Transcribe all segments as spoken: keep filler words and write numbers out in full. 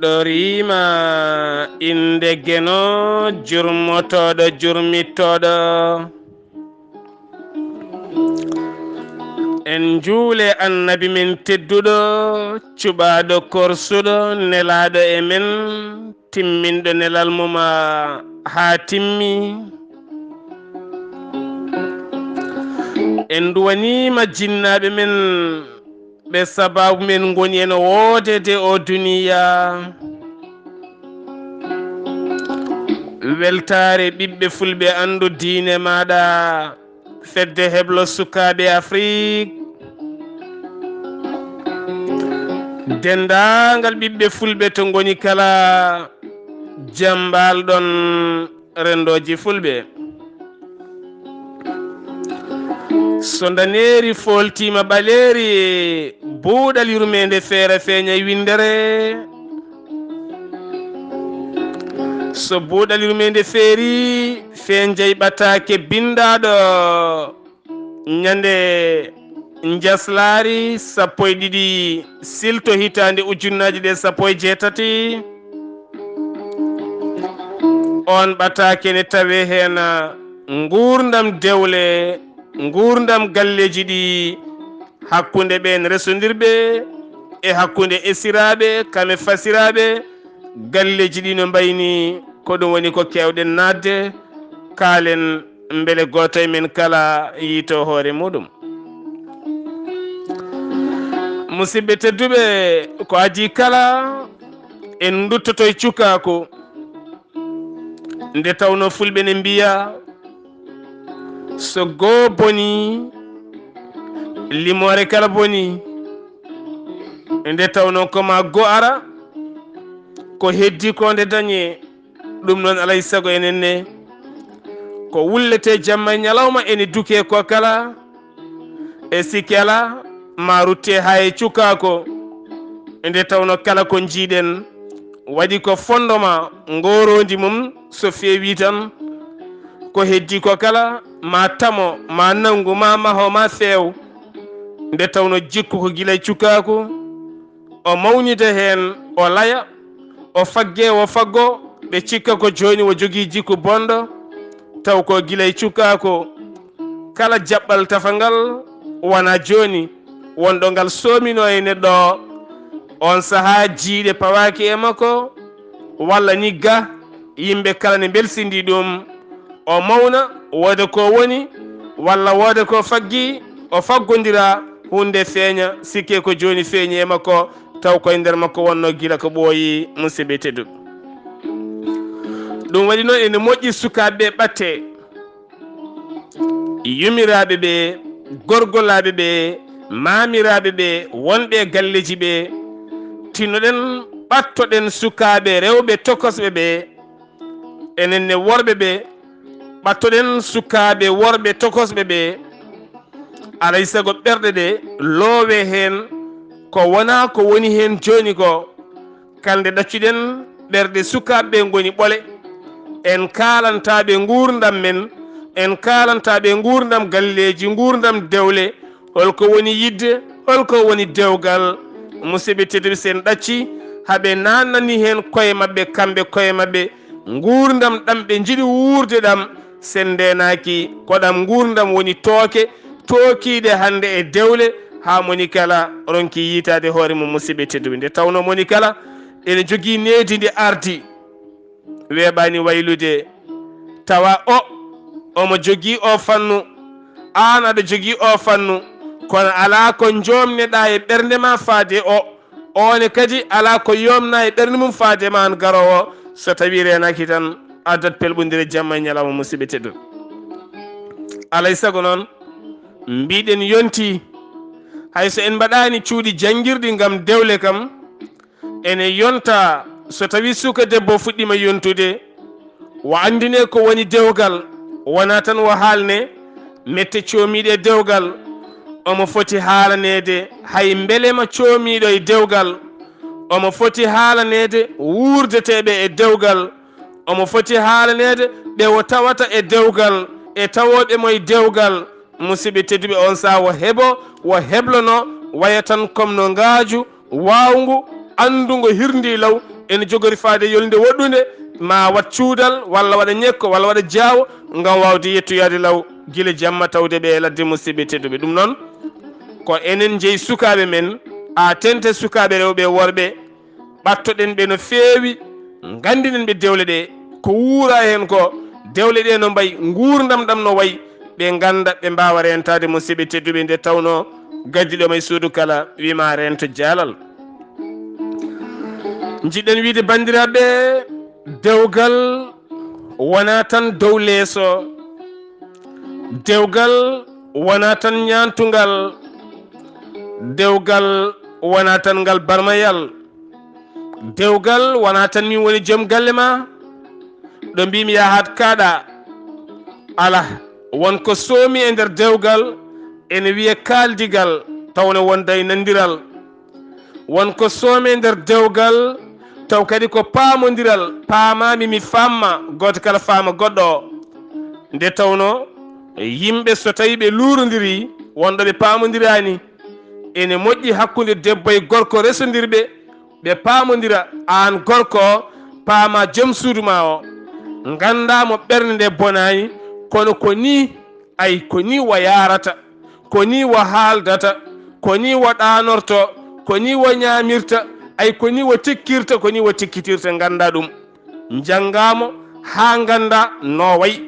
Ɗoriima innde Geno, jurmotooɗo, jurmittooɗo. En njuule Annabi men tedduɗo, cuɓaaɗo korsuɗo, nelaaɗo e men, timminɗo nelal mum haa timmi. En nduwaniima jinnaaɓe men, ɓe sabaabu men ngoni en woodeede o duniya. Weltaare ɓiɓɓe fulɓe, anndu diine maaɗa, fedde heblo sukaaɓe Afrik, denndaangal ɓiɓɓe fulɓe to ngoni kala, jam mbaal-ɗon renndooji fulɓe. So ndaneeri fooltiima ɓaleeri, buuɗal yurmeende feere feeñay winndere. So buuɗal yurmeende feeri, feeñay ɓataake binndaaɗo ñande njaslaari sappo e ɗiɗi silto hitaande ujunnaaji ɗe sappo e jeetati. On ɓataake ne tawee heen nguurndam dewle, nguurndam galleeji ɗi, hakkunde ɓeen resondirɓe e hakkunde esiraaɓe, kam e fasiraaɓe, galleeji ɗi no mbayni, ko ɗum woni ko keewɗen naatde, kaalen mbele gooto e men kala yiito hoore muuɗum. Musidɓe tedduɓe, ko adii kala, en nduttoto e cukaaku. Nde tawnoo fulɓe ne mbiya, so goo bonii, limoore kala bonii. Nde tawnoo ko maa goo ara, ko heddii ko nde dañee. Ɗum noon, alaa e sago enen ne, ko wulletee jamma e ñalawma, ene dukee ko kala, e sikke alaa, maa ruttee haa e cukaaku. Nde tawnoo kala ko njiiɗen, waɗi ko fondoma ngooroondi mum, so feewii tan, ko heddii ko kala, maa tamo, maa nanngu, maa maho, maa feew. Nde tawnoo jikku ko gila e cukaaku, o mawnida heen, o laya, o faggee, o faggoo, ɓe cikka ko jooni o jogii jikku bonɗo, taw ko gila e cukaaku. Kala jaɓɓal tafangal wona jooni, wonɗo ngal soominoo e neɗɗo o, oon sahaa jiyɗe pawaaki e makko, walla ni ga, yimɓe kala ne mbelsindii ɗum, o mawna, wooda ko woni, walla wooda ko faggi, o faggondira, huunde feeña, sikke ko jooni feeñi e makko, taw koye nder makko wonno gila ko ɓooyi, musidɓe tedduɓe. Ɗum waɗi noon ene moƴƴi sukaaɓe ɓe ɓattee, yumiraaɓe ɓe, gorgolaaɓe ɓe, maamiraaɓe ɓe, wonɓe e galleeji ɓe, tinnoɗen ɓattoɗen sukaaɓe rewɓe tokosɓe ɓe, enen ne worɓe ɓe, ɓattoɗen sukaaɓe worɓe tokosɓe ɓe, alay sago ɓerɗe ɗe loowee heen ko wonaa ko woni heen jooni ko. Kala nde ɗaccuɗen ɓerɗe sukaaɓe ɓe ngoni ɓole, en kaalanta ɓe nguurndam men, en kaalanta ɓe nguurndam galleeji, nguurndam dewle, holko woni yiɗde, holko woni dewgal. Musidɓe tedduɓe, so en ɗaccii, haɓe naatnani heen koye maɓɓe, kamɓe koye maɓɓe, nguurndam ɗam ɓe njiɗi wuurde ɗam, so en ndeenaaki, ko ɗam nguurndam woni tooke, tookiiɗe hannde e dewle, haa moni kala ronki yiytaade hoore mum, musidɓe tedduɓe. Nde tawnoo moni kala ene jogii needi ndi ardi, weeɓaani waylude, tawa o, omo jogii o fannu, aan aɗa jogii o fannu, kono alaa ko njoomneɗaa e ɓernde ma faade o, oon ne kadi alaa ko yomna e ɓernde mum faade ma aan garoowo, so tawii reenaaki tan addat pelɓondire jamma e ñalawma, musidɓe tedduɓe. Alay sago noon, mbiɗen yontii, hay so en mbaɗaani cuuɗi janngirɗi ngam dewle kam, ene yonta so tawii suka debbo fuɗɗiima yontude, o anndinee ko woni dewgal, wonaa tan o haalnee mette coomiiɗe e dewgal, omo foti haalaneede hay mbelema coomiiɗo e dewgal, omo foti haalaneede wuurdeteeɓe e dewgal, omo foti haalaneede ɓe o tawata e dewgal, e tawooɓe mo e dewgal. Musidɓe tedduɓe, oon sahaa o heɓo, o heblono, waya tan comme no ngaaju waawngu, anndungo hirndi law, ene jogori faade yolnde woɗɗunde, ma waɗ cuudal, walla waɗa ñekko, walla waɗa jaawo, ngam waawde yettoyaade law gila jamma tawde ɓe e ladde. Musidɓe tedduɓe, ɗum noon ko enen njeyi sukaaɓe men, a tente sukaaɓe rewɓe e worɓe, ɓattoɗen ɓe no feewi, nganndinen ɓe dewle ɗe, ko wuura heen ko, dewle ɗe no mbayi, nguurndam ɗam no wayi, ɓe ngannda, ɓe mbaawa reentaade. Musidɓe tedduɓe, nde tawnoo gaddiɗo ma e suudu kala wii ma reento jaalal. Njiɗɗen wiide, banndiraaɓe, dewgal wonaa tan dow leeso, dewgal wonaa tan ñaantungal, dewgal wonaa tan ngal barmayal, dewgal wonaa tan min woni joom galle ma, ɗo mbimi yahat kaaɗa. Alaa, won ko soomi e nder dewgal, ene wiye kaaldigal, taw ne wonda e nandiral. Won ko soomi e nder dewgal, taw kadi ko paamondiral, paamaami mi faamma, gooto kala faama goɗɗo o. Nde tawnoo yimɓe so tawii ɓe luurondiri, won ɗo ɓe paamondiraani. Ene moƴƴi hakkunde debbo e gorko resondirɓe, ɓe paamondira, aan gorko o, paama joom suudu ma o, ngannda mo ɓernde nde bonaani, kono ko nii, ay, ko nii o yaarata, ko nii o haaldata, ko nii o ɗaanorto, ko nii o ñaamirta, ay, ko nii o tikkirta, ko nii o tikkitirta, ngannda ɗum. Njanngaa mo haa ngannda no wayi.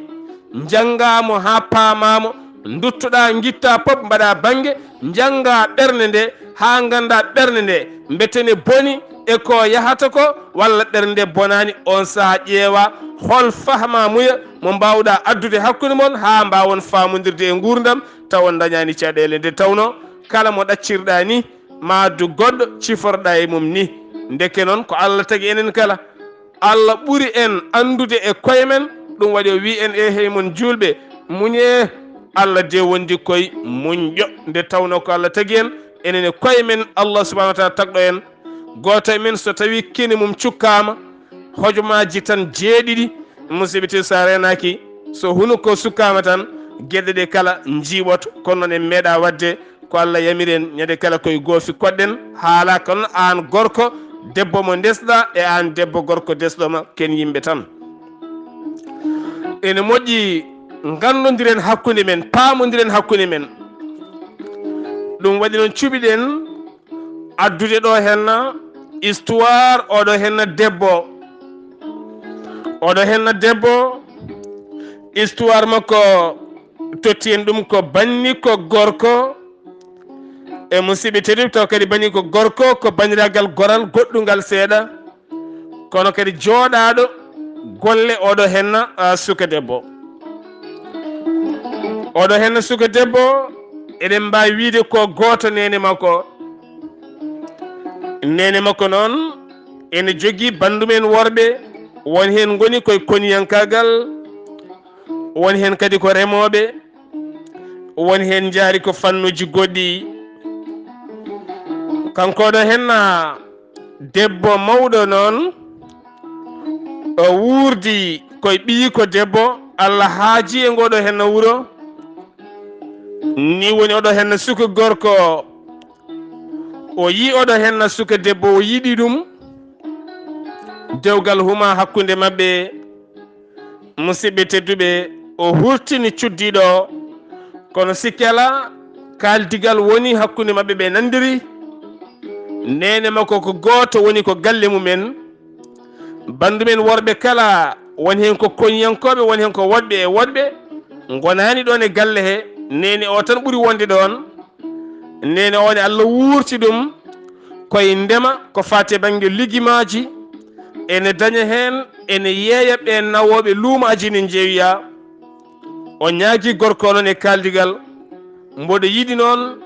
Njanngaa mo haa paamaa mo. Nduttoɗaa, ngittaa pop, mbaɗaa bannge. Njanngaa ɓernde nde haa ngannda ɓernde nde, mbete ne boni e ko yahata ko, walla ɓernde nde bonaani. Oon sahaa ƴeewaa hol fahmaamuya mo mbaawɗaa addude hakkunde mon haa mbaawon faamondirde e nguurndam, taw on ndañaani caɗeele. Nde tawnoo kala mo ɗaccirɗaa nii, ma addu goɗɗo ciforɗaa e mum nii. Ndeke noon ko Allah tagi enen kala. Allah ɓuri en anndude e koye men, ɗum waɗi o wii en, "E hey mon juulɓe, muñee, Allah de wondi koye muñɗo." Nde tawnoo ko Allah tagi en, enen e koye men Allah subhanahu wa taala tagɗo en. Gooto e men so tawii kine mum cukkaama, hojomaaji tan jeeɗiɗi, musidɓe tedduɓe, so a reenaaki, so hunuko sukkaama tan, geɗe ɗe kala njiiɓoto, kono noon en meeɗaa waɗde ko Allah yamiri en, ñande kala koye goofi koɗɗen. Haala ko noon, aan gorko, debbo mo ndesɗaa, e aan debbo, gorko desɗo ma, ken yimɓe tan. Ene moƴƴi nganndondiren hakkunde men, paamondiren hakkunde men. Ɗum waɗi noon cuɓiɗen addude ɗo henna histoire oɗo henna debbo. Oɗo henna debbo, histoire makko totti en ɗum ko banni ko gorko. E musidɓe tedduɓe, taw kadi banni ko gorko, ko banniraagal goral goɗɗungal seeɗa. Kono kadi jooɗaaɗo golle oɗo henna, ah, suka debbo. Oɗo henna suka debbo, eɗen mbaawi wiide ko gooto neene makko. Neene makko noon ene jogii banndumen worɓe, won heen ngoni koye koniyankaagal, won heen kadi ko remooɓe, won heen njaari ko fannuuji goɗɗi. Kanko ɗo henna debbo mawɗo noon, o wuurdi koye ɓiyi ko debbo, Allah haaji e ngoɗo henna wuro. Ni woni oɗo henna suka gorko, o yii oɗo henna suka debbo, o yiɗi ɗum. Dewgal huma hakkunde maɓɓe, musidɓe tedduɓe, o hurtini cuddiɗo o. Kono sikki alaa, kaaldigal woni hakkunde maɓɓe, ɓe nandiri. Neene makko ko gooto, woni ko galle mumen. Banndumen worɓe kala, won heen ko koñiyankooɓe, won heen ko woɗɓe e woɗɓe, ngonaani ɗoon e galle he. Neene o tan ɓuri wonde ɗoon. Neene o ne Allah wuurti ɗum koye ndema, ko faati e bannge ligimaaji, ene daña heen, ene yeeya ɓeen nawooɓe luumaaji ne njeeya. O ñaagii gorko o noon e kaaldigal, mboɗo yiɗi noon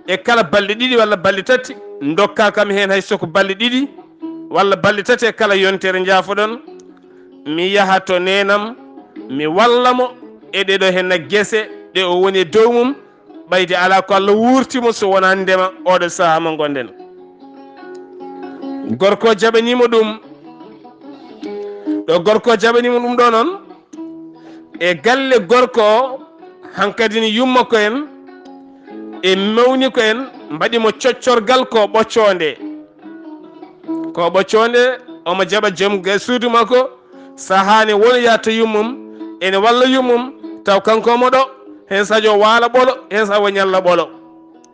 e kala balɗe ɗiɗi walla balɗe tati, ndokkaa kam heen hay so ko balɗe ɗiɗi walla balɗe tati e kala yontere, njaafoɗon, mi yaha to neenam, mi walla mo e ɗee ɗoo henna gese ɗe o woni e dow mum, ɓayde alaa ko Allah wuurti mo so wonaa ndema, oɗo sahaa mo ngonɗen. Gorko o jaɓanii mo ɗum. Ɗo gorko o jaɓanii mo ɗum ɗo noon, e galle gorko o, hankadi ni yumma ko en, e mawni ko en, mbaɗi mo coccorgal ko ɓoccoonde. Ko ɓoccoonde, omo jaɓa joom ga suudu makko, sahaa ne wona yaha to yummum, ene walla yummum, taw kanko omo ɗo, heen sajo waala ɓolo, heen sawo ñalla ɓolo.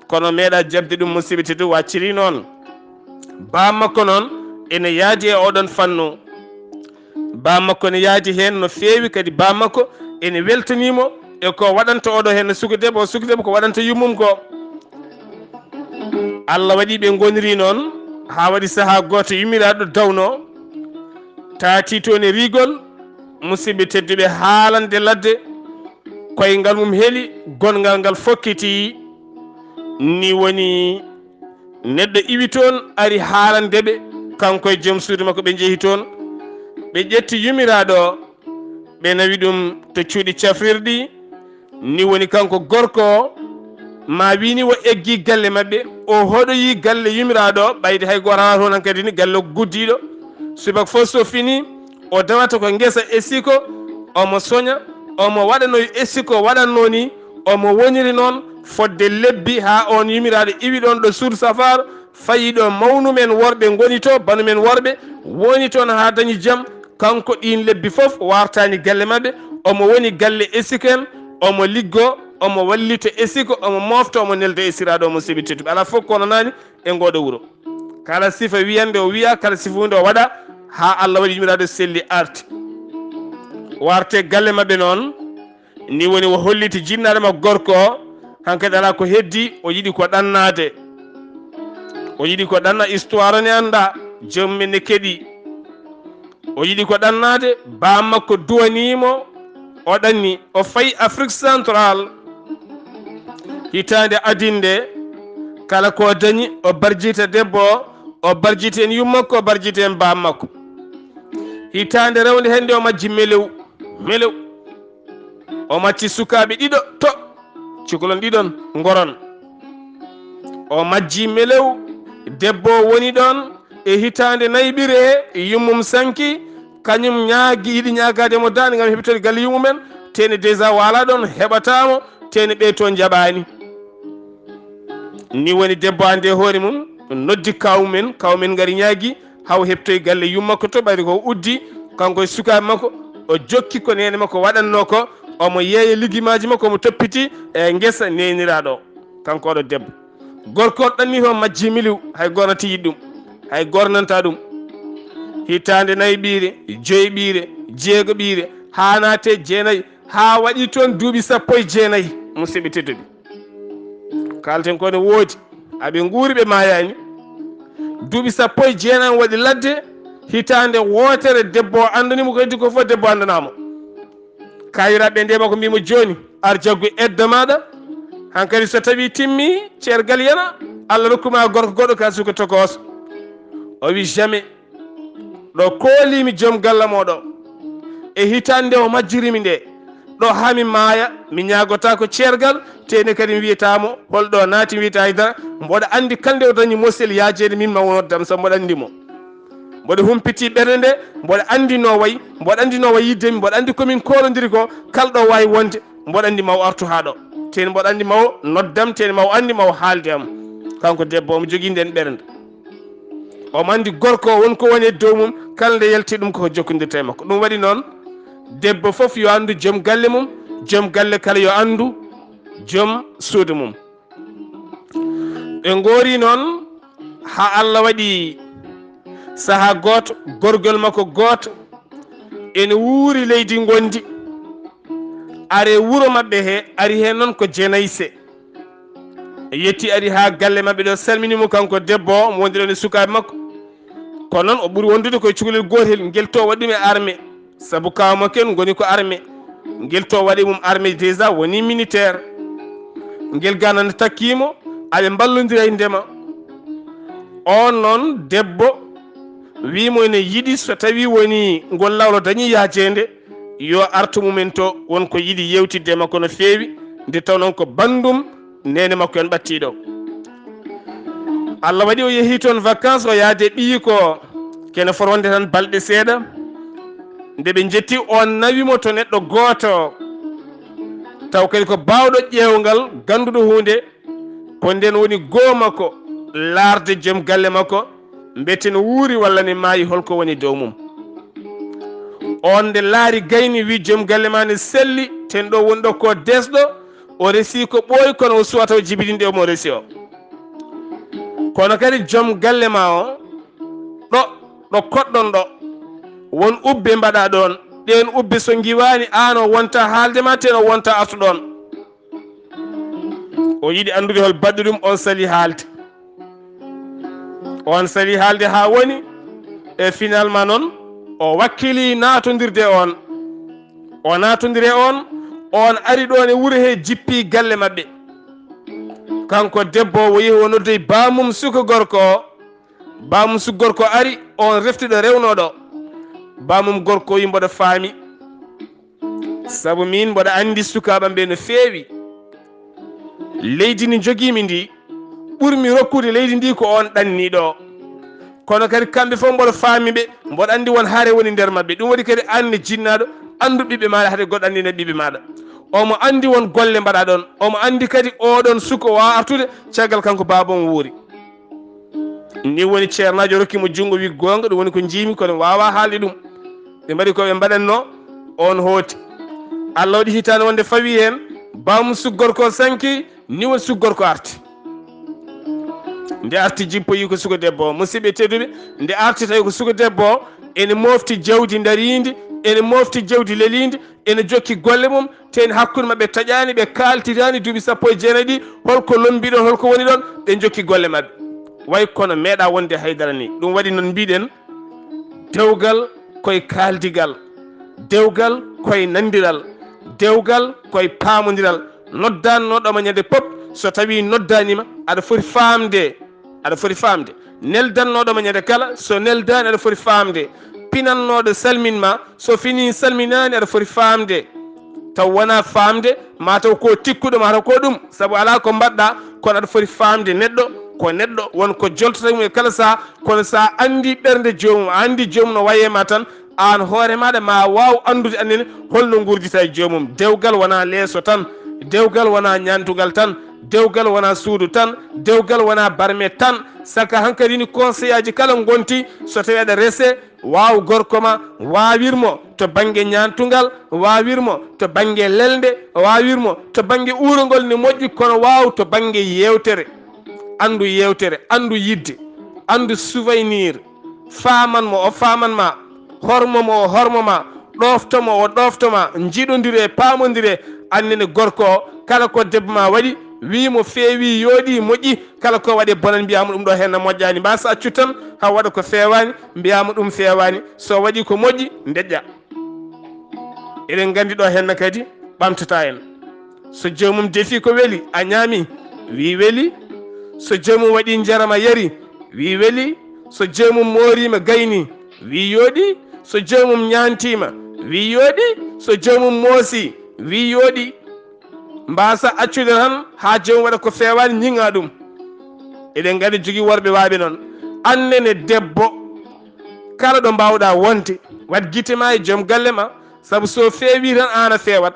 Kono meeɗa jaɓde ɗum, musidɓe teddu, wacciri noon. Baa makko noon ene yaadi e oɗon fannu. Baa makko ne yaadi heen no feewi, kadi baa makko ene weltanii mo e ko waɗanta oɗo heen suka debbo, suka debbo ko waɗanta yummum ko. Allah waɗi ɓe ngoniri noon, haa waɗi sahaa gooto yummiraaɗo dawno, taati toon e rigol, musidɓe tedduɓe, haalande ladde, koyngal mum heli, gongal ngal fokkiti. Ni woni neɗɗo iwi toon, ari haalande ɓe, kanko e joom suudu makko, ɓe njehi toon, ɓe ƴetti yummiraaɗo o, ɓe nawi ɗum to cuuɗi cafrirɗi. Ni woni kanko gorko o, ma wii ni o eggi galle maɓɓe, o hoɗoyi galle yummiraaɗo o, ɓayde hay gooto alaa toon hankadi ni, galle o guddiiɗo. Subaka fof so fini, o dawata ko ngesa esiko, omo soña, omo waɗa no esiko waɗatnoo ni, omo woniri noon fodde lebbi haa oon yummiraaɗo iwi ɗoon ɗo suudu safaaro, fayi ɗo mawnumen worɓe ngoni to, banumen worɓe woni toon haa dañi jam. Kanko ɗiin lebbi fof wartaani galle maɓɓe, omo woni galle esiko en, omo liggo, omo wallita esiko, omo mofta, omo nelda esiraaɗo, omo seɓi tedduɓe. Alaa fof ko nanaani e ngooɗo wuro. Kala sifa wiyande o wiya, kala sifa huunde o waɗa, haa Allah waɗi yummiraaɗo selli arti. Warte galle maɓɓe noon, ni woni o holliti jinnaaɗo makko gorko o, hankadi alaa ko heddi, o yiɗi ko ɗannaade. O yiɗi ko ɗanna, histoire ne annda, joom men ne keɗi. O yiɗi ko ɗannaade, baa makko duwanii mo, o ɗanni, o fayi Afrique Centrale. Hitaande adinde, kala ko dañi, o barjita debbo o, o barjita heen yumma makko, o barjita heen baa makko. Hitaande rewnde hannde o majji melew, melew. O macci sukaaɓe ɗiɗo to, cukalon ɗiɗon ngoron. O majji melew, debbo o woni ɗoon e hitaande nayiɓire he, yummum sanki, kañum ñaagi, yiɗi ñaagaade mo daande ngam heɓitorde galle yummumen, tene déjà wala ɗoon, heɓataa mo, tene ɓe toon njaɓaani. Ni woni debbo ande hoore mum, noddi kawmen, kawmen ngari ñaagi, haw heɓtoy galle yumma ko to ɓayri ko uddi, kanko e sukaaɓe makko, o jokki ko neene makko waɗatnoo ko, omo yeeya liggimaaji makko, omo toppiti e ngesa neeniraaɗo o, kanko oɗo debbo. Gorko on ɗanni toon majji miliw, hay gooto natti yiɗ ɗum, hay gooto nanta ɗum. Hitaande nayi ɓiire, joyi ɓiire, jeego ɓiire, haa naate jeenayi, haa waɗi toon duuɓi sappo e jeenayi, musidɓe tedduɓe. Kalten ko ne woodi, aɓe nguuri, ɓe maayaani. Duuɓi sappo e jeenayi waɗi ladde, hitaande wootere debbo o anndani mo ko heddi ko fof, debbo anndanaama. Kaayiraaɓe nde makko mbiimo jooni, ar jaggu edda maaɗa. Hankadi so tawi timmi, ceergal yana, Allah rokkuma gorko goɗɗo ka suka tokooso. O wi jamais. Ɗo koolimi joom galla mo ɗo. E hitaande o majjirimi nde. Ɗo haa mi maaya, mi ñaagota ko ceergal, tene kadi mi wiyata mo, holɗo naati mi wiyata haydara. Mboɗo anndi kala nde o dañi mosel yaajeede min ma o noddam, sabu mboɗo anndi mo. Mboɗo humpiti ɓernde nde, mboɗo anndi no wayi, mboɗo anndi no wayi yiddemi, mboɗo anndi komin koolondiri ko, kala ɗo waawi wonde, mboɗo anndi ma o artu haa ɗo. Tene mboɗo anndi ma o noddam, tene ma o anndi ma o haalde am. Kanko debbo omo jogii nden ɓernde. Omo anndi gorko o won ko woni e dow mum, kala nde yalti ɗum koko jokkondirta e makko. Ɗum waɗi noon, debbo fof yo anndu joom galle mum, joom galle kala yo anndu joom suudu mum. Ɓe ngoori noon haa Allah waɗi sahaa gooto, gorgol makko gooto ene wuuri leydi ngondi. Are wuro maɓɓe he, ari heen noon ko Jenayse. Yetti ari haa galle maɓɓe ɗo, salmini mo kanko debbo o, mo wondi ɗon e sukaaɓe makko. Kono noon o ɓuri wondude koye cukalel gootel, ngel to waɗi ɗum e armée. Sabu kaaw makko en ngoni ko armée. Ngel to waɗi mum armée déjà woni militaire. Ngel gana ne takkii mo, aɓe mballondira e ndema. On noon debbo wii mo ene yiɗi so tawi woni ngol lawlo dañi yaajeende, yo artu mumen to, won ko yiɗi yewtidde e makko no feewi, nde taw noon ko banndum neene makko en ɓattiiɗo. Allah waɗi o yehi toon vacances, o yaade ɓiyi ko kene foti wonde tan balɗe seeɗa. Nde ɓe njetti, on nawi mo to neɗɗo gooto, taw kadi ko baawɗo ƴeewngal, gannduɗo huunde, ko nden woni goo makko, laarde joom galle makko, mbeten wuuri walla ne maayi, holko woni dow mum? On nde laari gayni, wi joom galle ma ne selli, ten ɗo woni ɗo ko desɗo, o resi ko ɓooyi, kono o suwata o jibininde omo resi o. Kono kadi joom galle ma o, ɗo, ɗo koɗɗon ɗo, won ubbe mbaɗa ɗon, ɗen ubbe so ngiwaani, aan o wonta haalde ma, ten o wonta artu ɗon. O yiɗi anndude hol baɗɗo ɗum, on sali haalde. On sali haalde haa woni, e finalement noon, o wakkili naatondirde on. O naatondire on, on ari ɗon e wuro he, jippi galle maɓɓe. Kanko debbo o yehi o noddoyi baamum suka gorko o. Baamum suka gorko ari, on refti ɗo rewno ɗo. Baamum gorko wi mboɗo faami. Sabu min mboɗo anndi sukaaɓe am ɓe no feewi. Leydi ndi njogiimi ndi, ɓurmi rokkude leydi ndi ko on ɗanniiɗo o. Kono kadi kamɓe fof mboɗo faami ɓe, mboɗo anndi won hare woni nder maɓɓe. Ɗum waɗi kadi aan ne jinnaaɗo, anndu ɓiɓɓe maaɗa, hade goɗɗo anndina ɓiɓɓe maaɗa. Omo anndi won golle mbaɗa ɗon, omo anndi kadi oɗon suka o waawa artude, caggal kanko baaba on wuuri. Ni woni ceernaajo rokki mo junngo, wi goonga, ɗum woni ko njiimi, kono mi waawaa haalde ɗum. Ɓe mbaɗi ko ɓe mbaɗatnoo, on hooti. Allah waɗi hitaande wonde fawi heen, baamum suka gorko o sanki, ni woni suka gorko arti. Nde arti jippoyi ko suka debbo o. Musidɓe tedduɓe, nde arti tawi ko suka debbo o, ene mofti jawdi ndariindi, ene mofti jawdi leliindi, ene jokki golle mum, te en hakkunde maɓɓe taƴaani, ɓe kaaltiraani duuɓi sappo e jeenayi ɗi, holko lombi ɗon, holko woni ɗon, ɓe jokki golle maɓɓe. Way kono meeɗa wonde haydara ni. Ɗum waɗi noon mbiɗen, dewgal koye kaaldigal, dewgal koye nandiral, dewgal koye paamondiral. Noddannoɗo ma ñande pop, so tawi noddanima, aɗa foti faamde, aɗa foti faamde. Neldannoɗo ma ñande kala, so neldani, aɗa foti faamde. Pinannoɗo salmin ma, so fini salminani, aɗa foti faamde. Taw wona faamde, ma taw ko tikkuɗo, ma taw ko ɗum. Sabu ala ko mbaɗɗa, kono aɗa foti faamde neɗɗo ko neɗɗo, won ko joltata mum e kala saha. Kono sa andi ɓernde joomum, a andi joomum no waye ma tan, an hoore maɗa ma waw andude annene holno gurdita e joomum. Dewgal wona leeso tan, dewgal wona ñantugal tan, dewgal wona suudu tan, dewgal wona barme tan. Saka hankadi ni conseil aji kala gonti, so tawi aɗa rese, waw gorko ma, wawir mo to bangge ñantugal, wawir mo to bangge lelde, wawir mo to bangge urogol ne moƴƴi, kono waw to bangge yewtere. Andu yewtere, andu yidde, andu souvenir, faman mo, o faman ma, hormo mo, o hormo ma, ɗofto mo, o ɗofto ma, jiɗodire, pamodire, annene gorko o, kala ko debbo ma waɗi, wi mo feewi, yooɗi, moƴƴi, kala ko waɗe bonan, mbiyamo ɗum ɗo henna moƴƴani, mbasa accu tan, ha waɗa ko fewani, mbiyamo ɗum fewani, so waɗi ko moƴƴi, deƴƴa. Eɗen gandi ɗo henna kadi ɓamtata en. So joomum defi ko weli, a ñaami, wi weli. So joomum waɗi njaram, a yari, wi weli. So joomum moorima, gayni, wi yooɗi. So joomum ñantima, wi yooɗi. So joomum moosi, wi yooɗi. Mbasa accude tan ha joomum waɗa ko fewani, ñiŋa ɗum. Eɗen gandi jogi worɓe waɓe noon. Annene debbo, kala ɗo mbawɗa wonde, wat gite ma e joom galle ma, sabu so feewi tan an a fewat,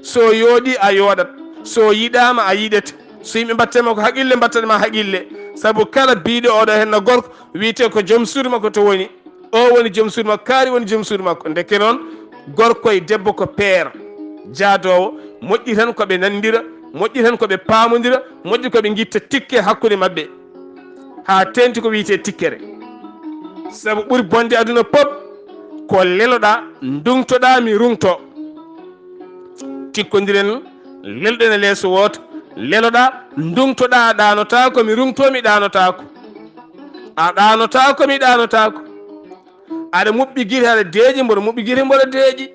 so yooɗi a yooɗat, so yiɗama a yiɗete, so yimɓe mbattema ko haqille, mbattanma haqille. Sabu kala biɗo oɗo henna gorko, wiyete ko joom suudu makko to woni, o woni joom suudu makko, kaari woni joom suudu makko. Ndeke noon, gorko e debbo ko peer jaadowo, moƴƴi tan ko ɓe nandira, moƴƴi tan ko ɓe pamodira, moƴƴi ko ɓe gitta tikke hakkude maɓɓe. Ha tenti ko wiyete tikkere. Sabu ɓuri bonde aduna pop ko leloɗa, ndungtoɗa, mi rungto. Tikkodiren, lelɗen e leeso wooto, leloɗa, ndungtoɗa, a ɗanotako, mi rungto, mi ɗanotako. A ɗanotako, mi ɗanotako. Aɗa muɓɓi gite, aɗa deeƴi, mboɗo muɓɓi gite, mboɗo deeƴi.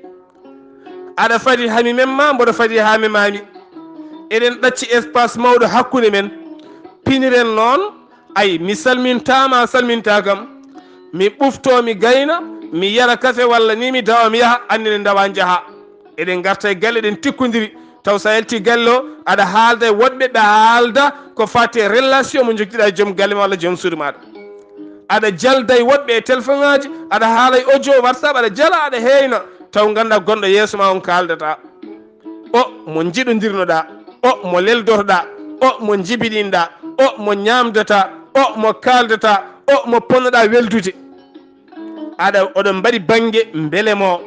Aɗa fadi hami memma, mboɗo fadi ha memami. Eɗen ɗacci espace mawɗo hakkunde men. Piniren noon, ay, mi salmintama, a salminta kam. Mi ɓufto, mi gayna, mi yara kafe walla ni mi dawa, mi yaha, annene dawa, jaha. Eɗen garta e galle, eɗen tikkodiri. Taw sa yalti galle o, aɗa haalda e woɗɓe, ɓe haalda ko fati e relation mo jogitiɗa e joom galle ma walla joom suudu maɗa. Aɗa jalda e woɗɓe e téléphone aji, aɗa haala e audio, WhatsApp, aɗa jala, aɗa heyna. Taw ganda gonɗo yeeso ma on kaldata. O mo jiɗodirnoɗa, o mo leldotoɗa, o mo jibiɗinɗa, o mo ñamdata, o mo kaldata, O mo ponnoɗaa weldude. Aɗa, oɗon mbaɗi bannge mbele mo,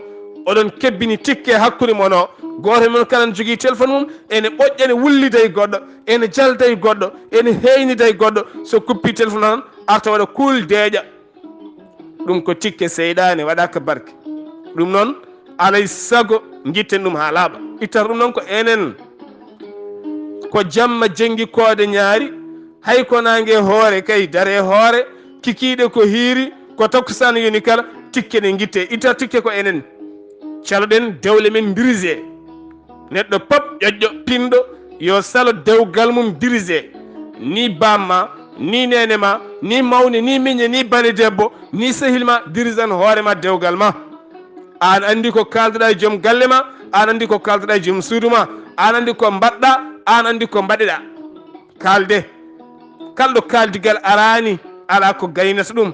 oɗon kebbini tikke hakkunde mon o. Gooto e mon kala ne jogii téléphone mum, ene ɓoƴƴa, ene wullida e goɗɗo, ene jalda e goɗɗo, ene heeynida e goɗɗo. So kuppii téléphone o tan, arta waɗa kuul deeƴa. Ɗum ko tikke seyɗaane, waɗaaka barke. Ɗum noon, alay sago, ngitten ɗum haa laaɓa. Ittata ɗum noon ko enen. Ko jamma jenngi koode ñaari, hay ko naange hoore kay, dare hoore, kikiiɗe ko hiiri, ko takkusaan yoni kala, tikke ɗe ngitte. Ittata tikke ko enen. Caloɗen dewle men ndirise. Neɗɗo pop ƴoƴƴo pinɗo yo salo dewgal mum dirise. Ni bamma, ni nene ma, ni mawni, ni miñe, ni bane debbo, ni sehil ma dirisan hoore ma dewgal ma. Aan anndi ko kaalduɗaa e joom galle ma, aan anndi ko kaalduɗaa e joom suudu ma, aan anndi ko mbaɗɗaa, aan anndi ko mbaɗeɗaa. Kaalde. Kalɗo kaaldigal araani, alaa ko gaynata ɗum.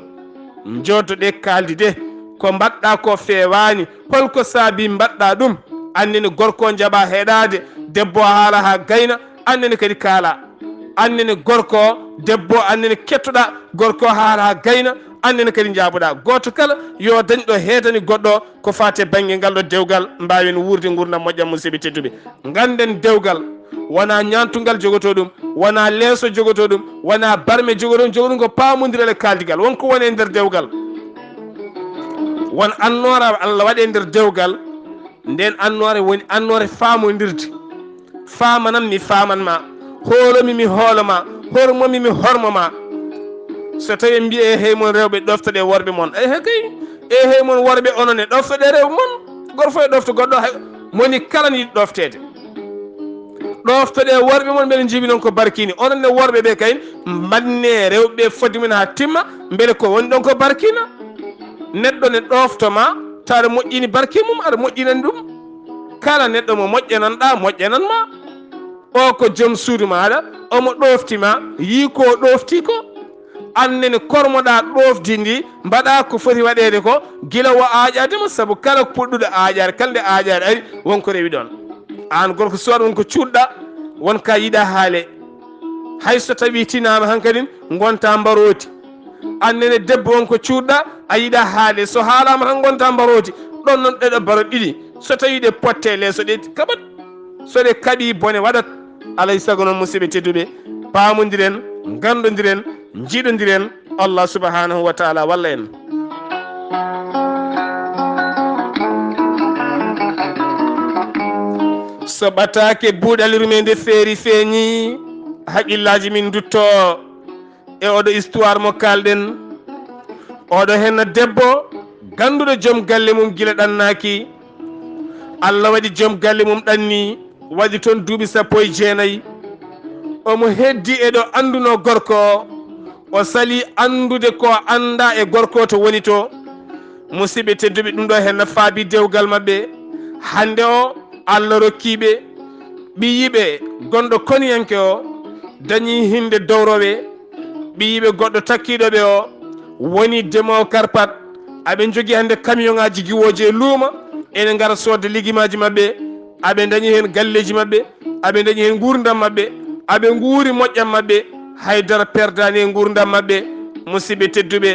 Njoodo ɗe kaaldi de, ko mbaɗɗaa ko feewaani, holko saabii mbaɗɗaa ɗum? Annene gorko o jaɓa heɗaade, debbo o haala haa gayna, annene kadi kaala. Annene gorko o, debbo o, annene kettoɗaa, gorko o haala haa gayna, annene kadi njaaboɗaa. Gooto kala yo dañ ɗo heedani goɗɗo o, ko faati e bannge ngal ɗo dewgal, mbaawen wuurde nguurndam moƴƴam, musidɓe tedduɓe. Ngannden dewgal wonaa ñaantungal jogotoo ɗum, wonaa leeso jogotoo ɗum, wonaa barme jogotoo ɗum, jogotoo ɗum ko paamondiral e kaaldigal. Won ko woni e nder dewgal. Won annoora Allah waɗi e nder dewgal. Nden annoore woni annoore faamondirde. Faamanam mi faaman ma, hoolomi mi hoolo ma, hormomi mi hormo ma. So tawi en mbiye, "Hey mon rewɓe, ɗoftoɗe worɓe mon." Ehe kay, "Ehe mon worɓe, onon ne ɗoftoɗe rewɓe mon." Gorko fof e ɗofto goɗɗo, hay moni kala ne yiɗi ɗofteede. Ɗoftoɗe worɓe mon, mbele njiiɓi noon ko barkiini. Onon ne worɓe ɓe kay, mbanne rewɓe ɓe fodde mum haa timma, mbele ko woni ɗon ko barkiina. Neɗɗo ne ɗofto ma, tawa aɗa moƴƴini barke mum, aɗa moƴƴinani ɗum. Kala neɗɗo mo moƴƴanan ɗa, moƴƴanan ma. O ko joom suudu maaɗa, omo ɗofti ma, yii ko o ɗofti ko. Aan nene kormoɗaa ɗofdi ndi, mbaɗaa ko foti waɗeede ko, gila o aaƴaade mo, sabu kala puɗɗuɗo aaƴaade, kala nde aaƴaade ari, won ko rewi ɗoon. Aan gorko suwat won ko cuuɗɗaa, won ka yiɗaa haale. Hay so tawii tinaama hankadin, ngontaa mbarooti. Aan nene debbo won ko cuuɗɗaa, a yiɗaa haale. So haalaama tan ngontaa mbarooti. Ɗoon noon ɗeɗo mbaroɗi ɗiɗi. So tawii ɗe potte leeso ɗe kaɓat. So ɗe kaɓii bone waɗat. Alay sago noon, musidɓe tedduɓe, paamondiren, nganndondiren, njiɗondiren. Allah subhanahu wa taala walla en. So ɓataake buuɗal yurmeende feeri feeñi, haqqillaaji min ndutto e oɗo histoire mo kaalɗen. Oɗo henna debbo gannduɗo joom galle mum gila ɗannaaki. Allah waɗi joom galle mum ɗanni, waɗi toon duuɓi sappo e jeenayi. Omo heddi e ɗo anndunoo gorko o, o sali anndude ko annda e gorko to woni to. Musidɓe tedduɓe, ɗum ɗo henna faabi dewgal maɓɓe. Hannde o, Allah rokkiiɓe ɓiyiɓe gonɗo koniyanke o, dañi hinde dowrowe. Ɓiyiɓe goɗɗo takkiiɗo ɓe o woni demowo karpat. Aɓe njogii hannde kamiyonŋaaji giwooji e luuma, ene ngara soodde ligimaaji maɓɓe. Aɓe ndañi heen galleeji maɓɓe, aɓe ndañi heen nguurndam maɓɓe, aɓe nguuri moƴƴam maɓɓe, hay dara perdaani e nguurndam maɓɓe. Musidɓe tedduɓe,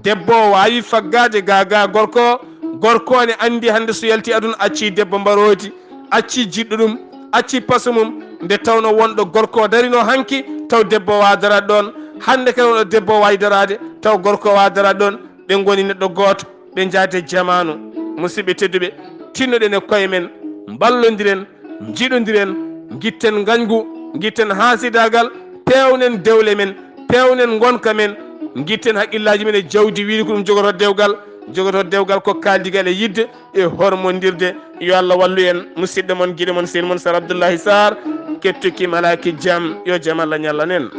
debbo o waawi faggaade gaagaa gorko, gorko ne anndi hannde so yalti aduna accii debbo mbarooti, accii jiɗɗo ɗum, accii paso mum, nde tawno wonɗo gorko o darinoo hanki, taw debbo o waawi daraade ɗoon, hannde kadi wonɗo debbo o waawi daraade, taw gorko o waawi daraade ɗoon, ɓe ngoni neɗɗo gooto, ɓe njaade jamaanu. Musidɓe tedduɓe, tinnoɗen e koye men, mballondiren, njiɗondiren, ngitten ngañgu, ngitten haasidaagal, peewnen dewle men, peewnen ngonka men, ngitten haqqillaaji men e jawdi wiiri ko ɗum jogotoo dewgal, jogotoo dewgal ko kaaldigal e yiɗde e hormondirde. Yo Allah wallu en, musidɗo mon, giɗo mon, sehil mon, Sar Abdullahi Sar, kettuki malaaki jam, yo jam Allah ñallan en.